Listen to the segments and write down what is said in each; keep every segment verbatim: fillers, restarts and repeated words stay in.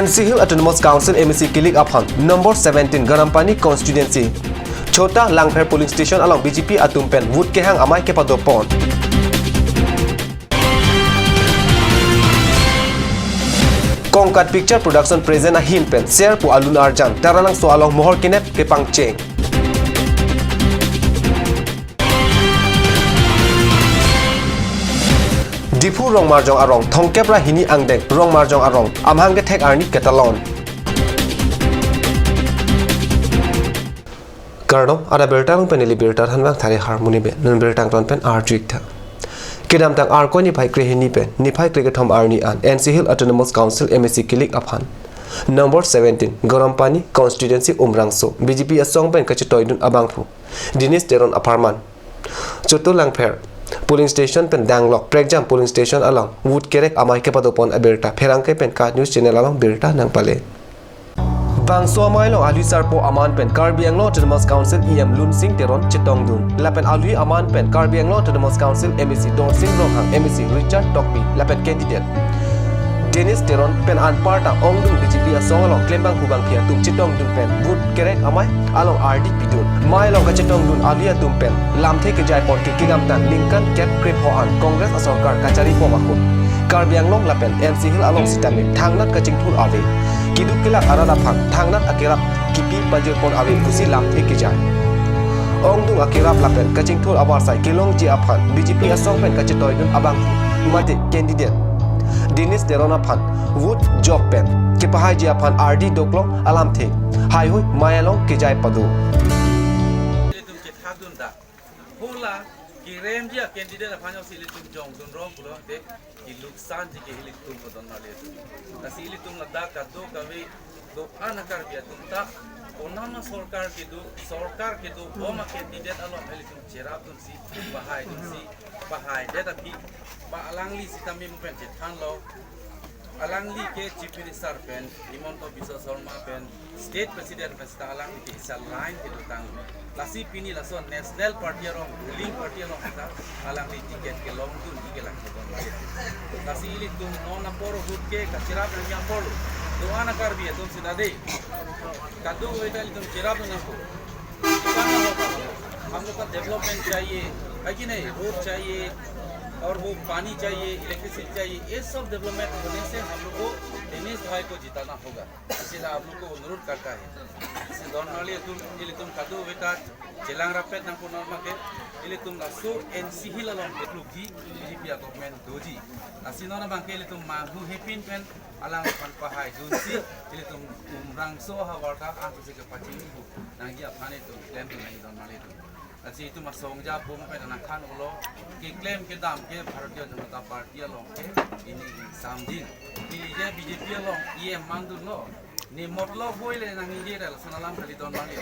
N C Hills Autonomous Council M A C kilik aphan number seventeen Garampani constituency Chota Langpher polling station along B J P atum pen vote kehang amei kepadopon. Kongkat Picture Production present ahin pen Ser pu alun arjan Taralangso along mohor kenep kepangcheng. Diphu Rongmarjong arong thongkep ra hini angdeng Rongmarjong arong amhang kethek arni ketalon. Kardom, ada birta along pen ili birta thanbang thari harmoni be nun birta angton pen arjuik tha. Kedamtang Arkoi niphai krehini pen niphai krekethom arni an N C Hills Autonomous Council M A C kilik aphan number seventeen Garampani constituency Umrangso B J P asong pen kachetoidun abangphu Dinesh Teron apharman Chota Langpher polling station pen danglok prekjam polling station along vote kerek amei kepadopon abirta pherangke pen KAT News Channel along birta nangpale. Bangso amei along alwi sarpo aman pen Karbi Anglong Autonomous Council E M Lunsing Teron chetongdun. Lapen alwi aman pen Karbi Anglong Autonomous Council M A C Dorsing Ronghang, M A C Richard Tokbi lapen candidate Dinesh Teron pen anparta ongdung B J P asong along klembangphu bangphi atum chetongdun pen vote kerek amei along ardi pidun. Mei along kachetongdun alwi atum pen lamthe kejaipon ke kedamtang ningkan kep krepho an Congress asorkar kachari pom ahut Karbi Anglong lapen N C Hills along sitame thangnat kachingthur ave. Keduk kelak arat aphan thangnat akerap kipi pajirpon ave pusi lamthe kejai. Ongdung akerap lapen kachingthur avarsai kelongji aphan B J P asong pen kachetoidun abang mate candidate Dinesh Teron aphan vote jok pen kepahaiji aphan ardi doklong alamthe haihui mei along kejai pado. Ilitum chethakdun ta. Hala keremji a-candidate aphan si ilitum jongdun rong pulote keluksanji ke ilitum ko don mali atum. Lasi ilitum ladak kadokave do-an a-Karbi atum ta konatma sorkar kedo, sorkar kedo bom a-candidate along ilitum cherapdunsi, pahaidunsi, pahaidet aphi, ba alangli sitame mo pen chethanlo. Alangli ke Chief Minister pen, Himanta Biswa Sarma pen, State President pen sita alangli ke isa line kedotang. Lasi pini laso National Party arong, ruling party arong sita alangli ticket kelongdun, ike lang kedon. Lasi ilitum non apor ahut ke kacherap nangji apor lo. Do-an a-Karbi atum sita de. Kadokave ta ilitum cherapdun nangpo. हम लोग का डेवलपमेंट चाहिए, है कि नहीं? रोड चाहिए, और वो पानी चाहिए, इलेक्ट्रिसिटी चाहिए। ये सब डेवलपमेंट होने से हम लोग को दिनेश भाई को जिताना होगा। इसलिए आप लोग को अनुरोध करता है। Lasi don mali atum, ilitum kadokave ta chelang rapet nangpo norma ke, ilitum laso N C Hills along keklukji B J P a-government doji. Lasi non abang ke ilitum manghu hepin pen alangphan pahaidunsi, ilitum Umrangso havar ta ansi kepachini pu nangji aphan itum klemdun nangji don mali atum. Lasi itum asong ja bum pen nangthan-olo, keklem kedam ke Bharatiya Janata Party along ke pini ingsamdin. Pini je B J P along E M mangdunlo. Ne motlo boi le nangji re lason alam kali don mali.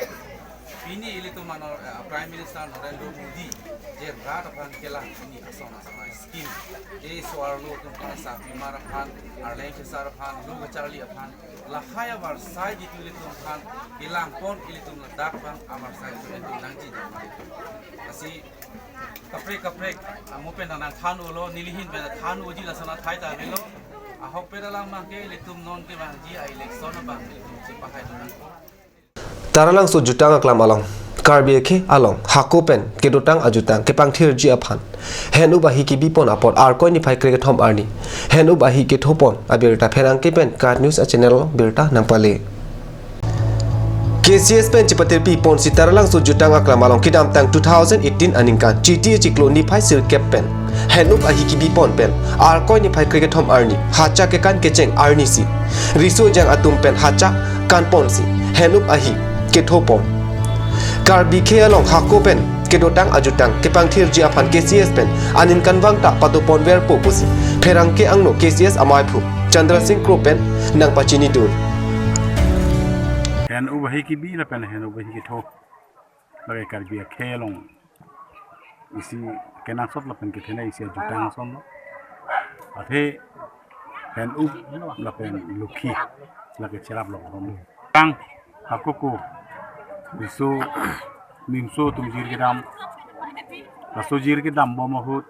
Pini ilitum anor, eh, Prime Minister Narendra Modi je rat aphan kelang pini ason ason scheme. Je soarlo atum aphan, sarpimar aphan, arleng kesar aphan, lo kacharli aphan, lahai avarsai jitu ilitum aphan kelangpon, ilitum ladak abang avarsai ilitum nangji. Lasi kaprek kaprek, ah, mo pen nangthan-olo, nelihin pen than-oji lason athai ta avelo. Ahok pet alam abang ke ilitum non kevangji a-election abang ilitum chepahaidun nangpo. Taralangso jutang aklam along Karbi akhei along hako pen kedotang ajutang kepangthirji aphan hen-up ahi kebipon apot Arkoi niphai krekethom arni hen-up ahi kethopon abirta pherangke pen KAT News a-channel along birta nangpale. K C S pen chepatirpi ponsi Taralangso jutang aklam along kedamtang two thousand eighteen aningkan Chiti achiklo niphai sirkep pen hen-up ahi kebipon pen Arkoi niphai krekethom arni hacha kekan kecheng arnisi riso ejang atum pen hacha kanponsi hen-up ahi kethopon. Karbi akhei along hako pen kedotang ajutang kepangthirji aphan K C S pen aningkanvang ta padoponverpo pusi pherangke angno K C S amaiphu Chandra Singh Kro pen nangpachinidun. Hen-up ahi kebi lapen hen-up ahi ketho lake Karbi akhei along isi kenangsot lapen kethenei isi ajutang asonlo. Athe hen-up lapen lukhi lake cherap lok hom. Tang hako ko riso nimso atum jir kedam. Laso jir kedambom ahut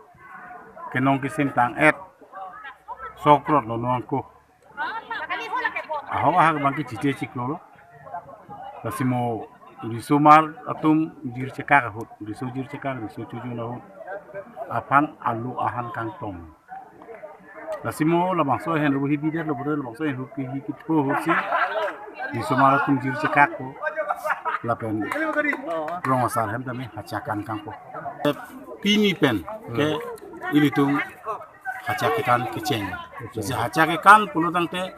kenong kesem tang-et sokrotlo nangko. Ahok ahak abangke chite chiklolo. Lasi mo risomar atum jirchekak ahut, riso jirchekak, riso chojun ahut aphan alu ahan kangtong. Lasi mo labangso ahin ruhi bidet lo bro, labangso ahin ruhi hi kitpo ahutsi risomar atum jirchekakpo. Lapen rong asar hem tame hacha kan kangpo. Pini pen ke ilitum hacha kekan kecheng. Kecheng. Lasi hacha kekan pulo tangte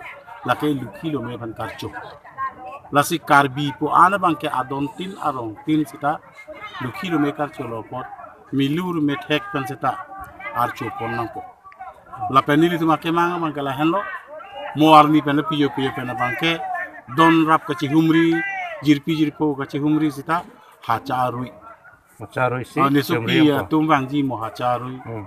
lake Lokhi Lome aphan karcho. Lasi Karbi pu-an abangke adon tin arong tin seta Lokhi Lome karcholo apot milur methek pen seta archo pon nangpo. Lapen nelitum akemang abangke lahenlo. Mo arni pen piyo piyo pen abangke don rap kachihumri, jirpi jirpo kachihumri seta hacha arui. Hacha arui si, ah, ne sopi chomri ang ko. Atum vangji mo hacha arui. Hmm.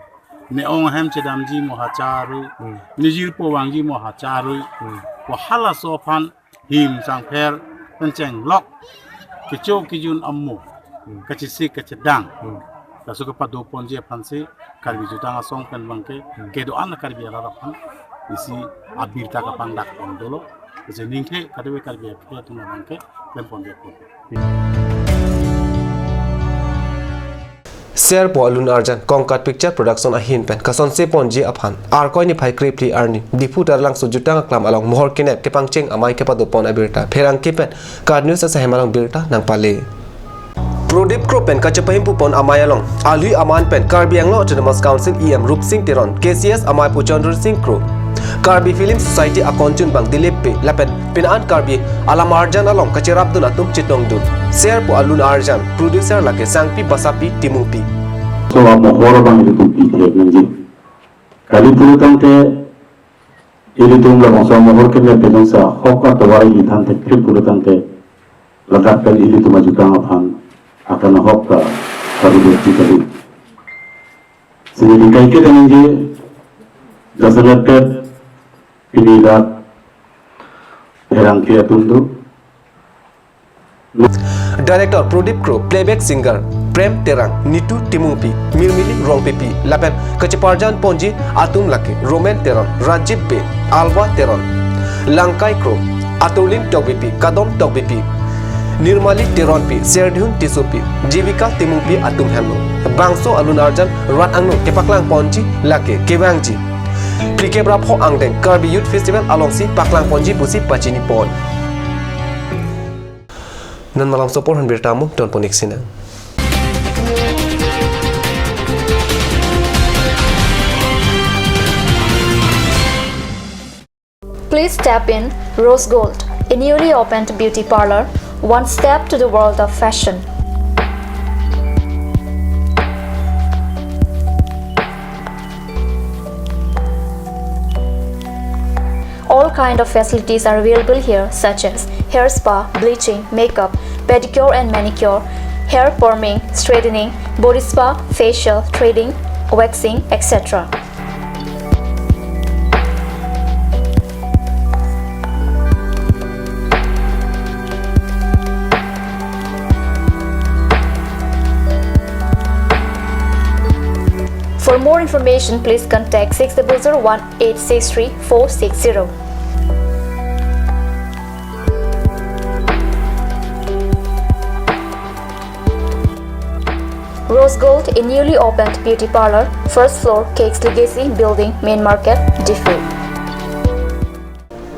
Ne ong ahem chedamji mo hacha arui. Hmm. Ne jirpo vangji mo hacha arui. Hmm. Pu halaso aphan him sangpher pen chenglok kecho kejun amo. Hmm. Kachesik kachedang. Hmm. Laso kepado ponji aphansi Karbi Jutang Asong pen abangke, hmm, kedo-an Karbi arat aphan isi abirta kapangdak pon dolo. Lasi ningthe kadokave Karbi akhei atum abangke klem pon dolo. Serpo Alun Arjan Kongkat Picture Production ahin pen kasonse ponji aphan Arkoi niphai krephli arni Diphu Taralangso Jutang Aklam along mohor kenep kepangcheng amei kepado pon abirta pherangke pen KAT News asahem along birta nangpale. Prodip Kro pen kachepahimpu pon amei along alui aman pen Karbi Anglong Autonomous Council E M Rupsing Teron, K C S amei pu Chandra Singh Kro, Karbi Film Society akonchun bang Dilip Bey lapen pini an Karbi alam arjan along kacherapdun atum chetongdun. Serpo Alun Arjan, producer lake Sangpi Basapi Timungpi. So amohor abang ilitum pithe nangji. Kali pulo tangte ilitum labangso amohor kenep pen jongsi ahok atovar ili than thekthe pulo tangte ladak pen ilitum ajutang aphan akan ahok ka karudet ji kali. Sini kaiketa nangji, jasemet pet pini dak pherangke atum do. Director Prodip Kro, playback singer Prem Terang, Nitu Timungpi, Mirmili Rongpipi, lapen kacheparjan ponji atum lake Roman Teron, Rajib Bey, Alva Teron, Langkai Kro, Aturlin Tokbipi, Kadom Tokbipi, Nirmali Teronpi, Serdihun Tissopi, Jivika Timungpi atum henlo. Bangso Alun Arjan rat angno kepaklang ponji lake kevangji phlikep ra pho angdeng Karbi Youth Festival alongsi paklang ponji pusi pachini pon. Non malom sopor hon birta mo tonpon ik sinang. Please step in Rose Gold, a newly opened beauty parlor, one step to the world of fashion. All kind of facilities are available here, such as hair spa, bleaching, makeup, pedicure and manicure, hair perming, straightening, body spa, facial, threading, waxing, et cetera. For more information, please contact six double zero one eight six three four six zero. Rose Gold, a newly opened beauty parlor, first floor, Cakes Legacy Building, Main Market, Diphu.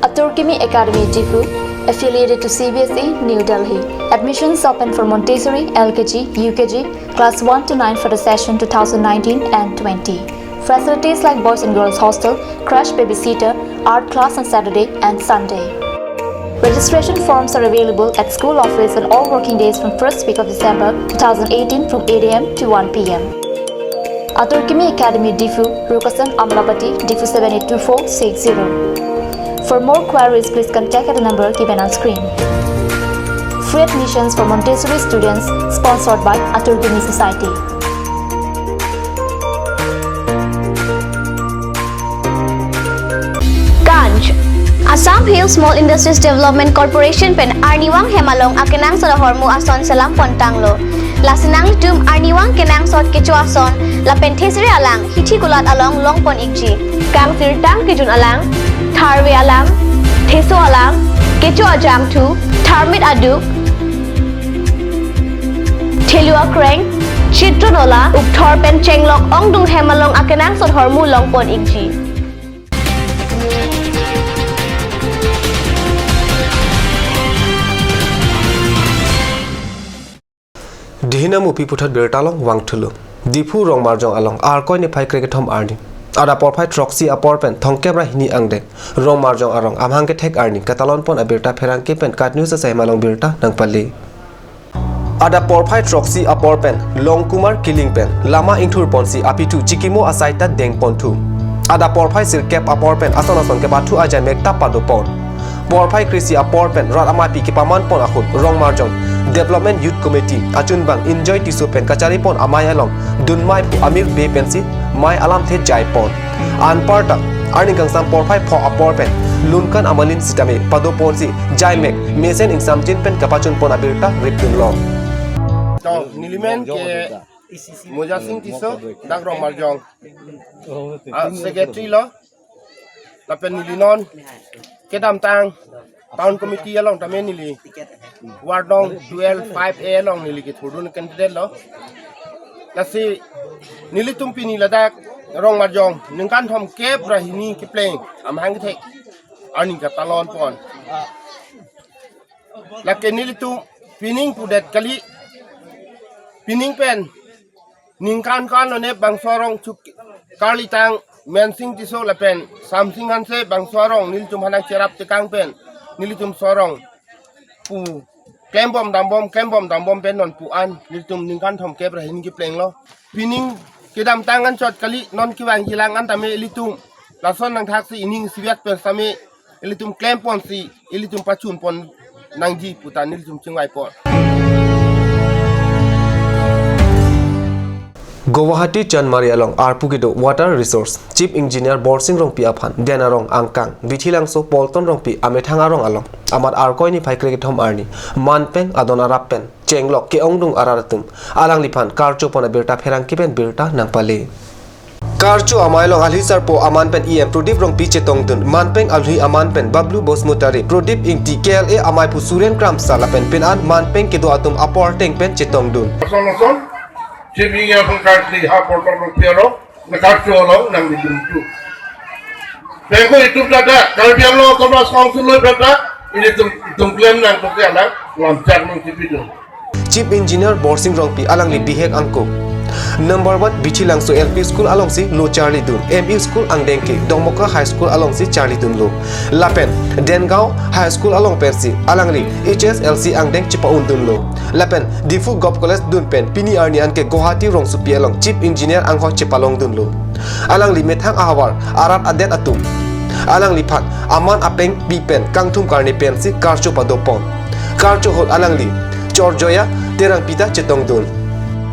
Atur Kimi Academy, Diphu, affiliated to C B S E, New Delhi. Admissions open for Montessori, L K G, U K G, class one to nine for the session two thousand nineteen and twenty. Facilities like boys and girls hostel, crash babysitter, art class on Saturday and Sunday. Registration forms are available at school office on all working days from first week of December two thousand eighteen from eight A M to one P M. Atur Kimi Academy, Diphu, Rukasan Amlapati, Diphu seven eight two four six zero. For more queries, please contact at the number given on screen. Free admissions for Montessori students, sponsored by Atur Kimi Society. Ganj. Assam Hill Small Industries Development Corporation pen arnivang hem along akenangsot ahormu ason selam pontanglo. Lasi nanglitum arnivang kenangsot kecho ason lapen thesere alang hithi kulat along longpon ikji. Kangsirtang kejun alang, tharve alang, Theso alang, kecho ajangthu, tharmit aduk, thelu akreng, chitro nola, ukthor pen chenglok ongdung hem along akenangsot ahormu longpon ikji. Dihina Mupi puthot birta along vangthulo. Diphu Rongmarjong along Arkoi niphai krekethom arni adap porphai throksi apor pen thomkep ra hini angdeng Rongmarjong arong amahang kethek arni katalon pon abirta pherangke pen KAT News asai hem along birta nangpale. Adap porphai throksi apor pen Longkumar Killing pen lama ingthur ponsi apithu chikimo asai ta deng ponthu. Adap porphai sirkep apor pen ason ason kepathu ajai mek ta pado pon. Porphai krisi apor pen rat amaipi kepaman pon ahut Rongmarjong Development Youth Committee achunbang Enjoy Tisso pen kachari pon amei along dunmei pu amir be pensi mei alamthe jai pon. Anparta arni kangsam porphai pho apor pen lunkan amalin sitame pado ponsi jai mek mesen ingsamjin pen kapachun pon abirta ripdunlo. To, nelimen ke Moja Sing Tisso, dak Rongmarjong, ah, secretary lo. Lapen neli non kedamtang town committee along tame neli ward nong twelve five A along neli kethurdun candidate lo. Lasi nelitum pini ladak Rongmarjong ningkan thomkep ra hini kepleng amahang kethek arni katalon pon. Lake nelitum pining pudet kali, pining pen ningkan ko-an lone bangso arong chuk karlitang Mensing Tisso lapen Samsing Hanse bangso arong nelitum hanang cherap tekang pen nelitum so arong pu klembom dambom, klembom dambom pen non pu an nelitum ningkan thomkep ra hini kepleng lo. Pining kedamtang anchot kali, non kevangjilang an tame ilitum lason nangthaksi ining siviat pen same ilitum klem ponsi ilitum pachun pon nangji pu ta nelitum chingvai pon. Guwahati Chandmari along arpu kedo Water Resource Chief Engineer Borsing Rongpi aphan den arong angkang Bithilangso Polton Rongpi amethang arong along amat Arkoi niphai krekethom arni manpeng adon arap pen chenglok ke-ongdung arat atum alangliphan karcho pon abirta pherangke pen birta nangpale. Karcho amei along alhi sarpo aman pen E M Prodip Rongpi chetongdun, manpeng alhi aman pen Bablu Basumatary, Prodip Ingti, K L A amei pu Suren Kramsa lapen pin an manpeng kedo atum apor ateng pen chetongdun. Ason ason, Chief Engineer aphan karkli ha portal rok piaro, na karcho along nangdun tu. Pengko itum tata, Karbi Anglong Autonomous Council lo tata, ilitum, itum klem nangkok alang, lamchak nangchipidun. Chief Engineer Borsing Rongpi alangli bihek angko. Number one Bithilangso L P School alongsi lo charlidun, M E School angdeng ke Domoka High School alongsi charlidunlo. Lapen Dengaon High School along pensi alangli H S L C angdeng chepa-undunlo. Lapen Diphu Govt College dun pen pini arni anke Guwahati rongsopi along Chief Engineer angho chepalongdunlo. Alangli methang ahavar arat adet atum alangliphan aman apeng pi pen kangthum karne pensi karcho pado pon. Karcho ahut alangli Chorjoya Terangpi ta chetongdun.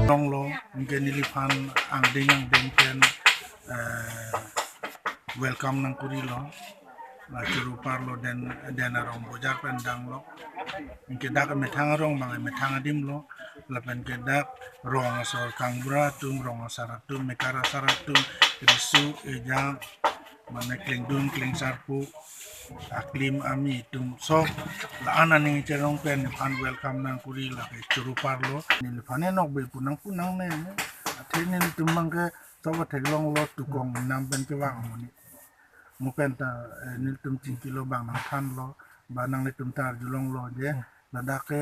Longlo, anke neliphan angdeng angdeng pen, eh, welcome nangkurilo. La choro parlo den, den arong bojar pen danglo. Anke dak methang arong abang methang adim lo. Lapen ke dak rong asor kangbura atum, rong asar atum, mekar asar atum, riso, ejang, mane klengdun, klengsarpo, aklim ami atum sok la-an aning cherong pen nephan welcome nangkuri lake choro parlo. Neliphan enok be punang punang ne, ne. Athe nelitum abang ke sok atheklonglo, tukong nam pen kevang amonit. Mo pen ta, eh, nelitum chingkilo abang nangthanlo, ba nanglitum ta arjulonglo je, hmm, ladak ke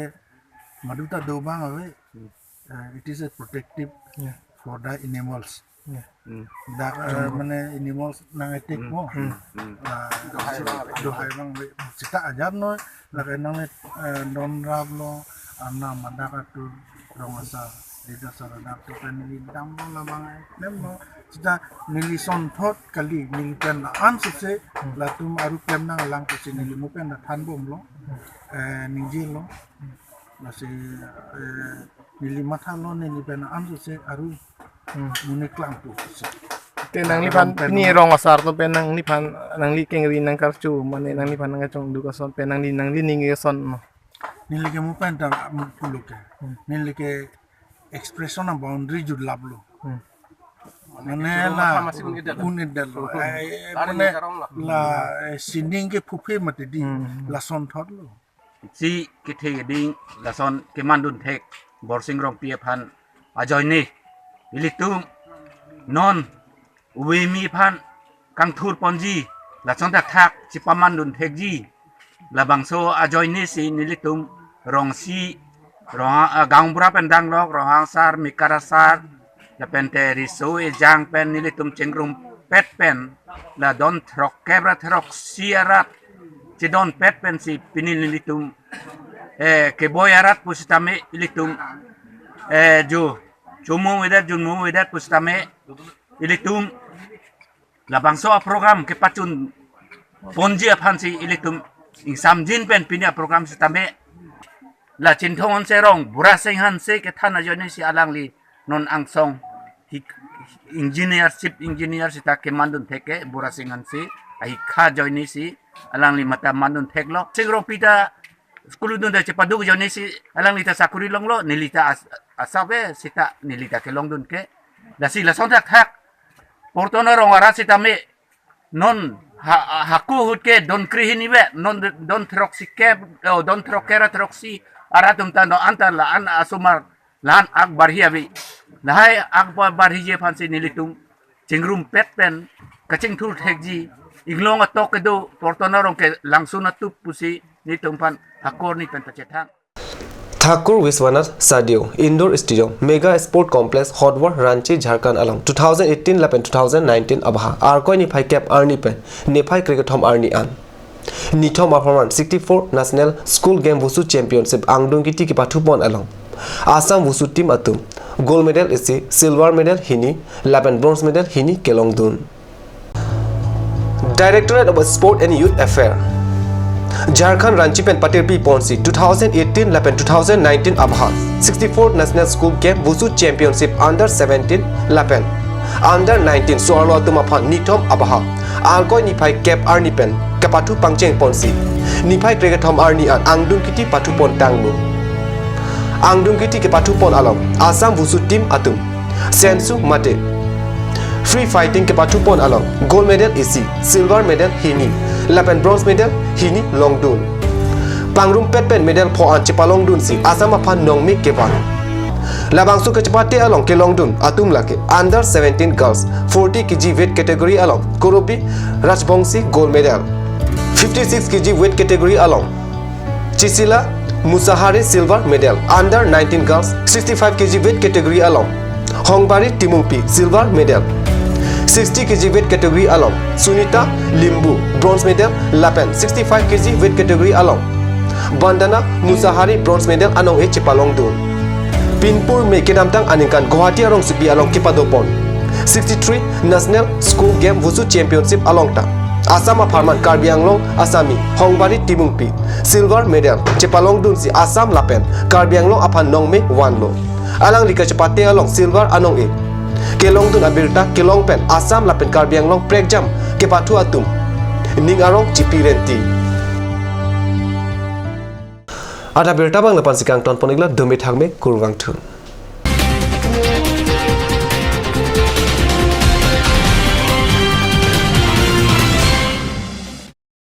madu ta do abang ave. Hmm. Eh, it is a protective, yeah, for the animals. Yeah. Hmm. Dak, eh, hmm, mane animals nang attack, hmm, mo. Hmm. Hmm. Ah, dohai abang ave. Dohai abang ave. Seta ajar noi, lake nang, eh, don raplo, arnam adak atur, rong asar, dida asar adak atur pen neli damlo labang ai. Nemlo, seta neli sonthot kali, neli pen la-an sose, hmm, latum aru klem nanglang pusi neli mo pen la thanbomlo, eh, ningjelo. Lasi, eh, neli mathalo neli pen la-an sose aru, hmm, monit klangpo pusi. Te nangliphan, rong pen pini mo, rong asar atum pen nangliphan, nangli kengri nangkarcho, mane nangliphan nangkachongduk ason pen nangli, nangli ning ason no. Neli ke mo pen ta mo pulo ke. Hmm. Neli ke expression a boundary jut laplo. Hmm. Mane la un-edetlo. Eh, mane la, eh, sining ke phuphe mati di. Hmm. Lasonthotlo. Si kethe keding lason kemandun thek Borsing Rongpi aphan ajoine ilitum non ove me aphan kangthur ponji lason thakthak chepamandun thekji. Labangso ajoine si nelitum rongsi, rong, ah, gaonbura pen danglok, Ronghang asar, Mekar asar, lapente riso ejang pen nelitum chengrumpet pen la don throkkep ra throksi arat chedonpet pensi pini nelitum, eh, keboi arat pusitame ilitum, eh, jo chomong avedet, junmong avedet pusitame ilitum labangso aprogram kepachun ponji aphansi ilitum ingsamjin pen pini aprogram sitame la Chinthong Hanse rong, Burasing Hanse kethan ajoine si alangli non angsong hi engineer, chief engineer sita kemandun thek ke Burasing Hanse ahikha ajoine si alangli mate mandun theklo. Borsing Rongpi ta school dun ta chepaduk ajoine si alangli ta sakuri longlo, neli ta as-, asap ave sita neli ta kelongdun ke. Lasi lason thakthak portona rong arat sitame non ha, hako ahut ke don krehini ave, non don throksi ke, oh, don throkkep ra throksi arat atum ta non anta la-an asomar la-an akbarhi ave. Lahai akbarhiji aphansi nelitum chengrumpet pen kachingthur thekji, inglong atok kedo portona rong ke langsun atup pusi nelitum aphan hako arni pen pachethang. Thakur Vishwanath Sadio Indoor Stadium, Mega Sport Complex, Howrah, Ranchi, Jharkhand along two thousand eighteen lapen two thousand nineteen abahar Arkoi niphai kep arni pen niphai krekethom arni an nithom apharman sixty-four National School Game Wushu Championship angdung kiti kepathu pon along Assam Wushu team atum gold medal isi, silver medal hini lapen bronze medal hini kelongdun. Directorate of Sport and Youth Affair, Jharkhand, Ranchi pen patirpi ponsi two thousand eighteen lapen two thousand nineteen abahar sixty-four National School Game Wushu Championship under seventeen lapen under nineteen so-arlo atum aphan nithom abahar Arkoi niphai kep arni pen kepathu pangcheng ponsi niphai krekethom arni an angdung kiti pathu pon tanglo. Angdung kiti kepathu pon along Assam Wushu team atum sensu mate free fighting kepathu pon along gold medal isi, silver medal hini lapen bronze medal hini longdun. Pangrumpet pen medal pho an chepalongdunsi Assam aphan nongme kevan. Labangso kachepate along kelongdun atum lake under seventeen girls forty K G weight category along Korobi Rajbongsi gold medal, fifty-six K G weight category along Chisila Musahari silver medal, under nineteen girls sixty-five K G weight category along Hongbari Timungpi silver medal, sixty K G weight category along Sunita Limbu bronze medal lapen sixty-five K G weight category along Bandana Musahari bronze medal anong-e chepalongdun. Pinpur me kedamtang aningkan Guwahati arongsopi along kepadopon sixty-three National School Game Wushu Championship along ta Assam apharman Karbi Anglong asami Hongbari Timungpi silver medal chepalongdunsi Assam lapen Karbi Anglong aphan nongme vanlo. Alangli kachepate along silver anong-e kelongdun abirta kelong pen Assam lapen Karbi Anglong prekjam kepathu atum ning arong chipi renti. Adap abirta abang lapu-ansi kangton pon-iklo, dome thakme, kurvangthu.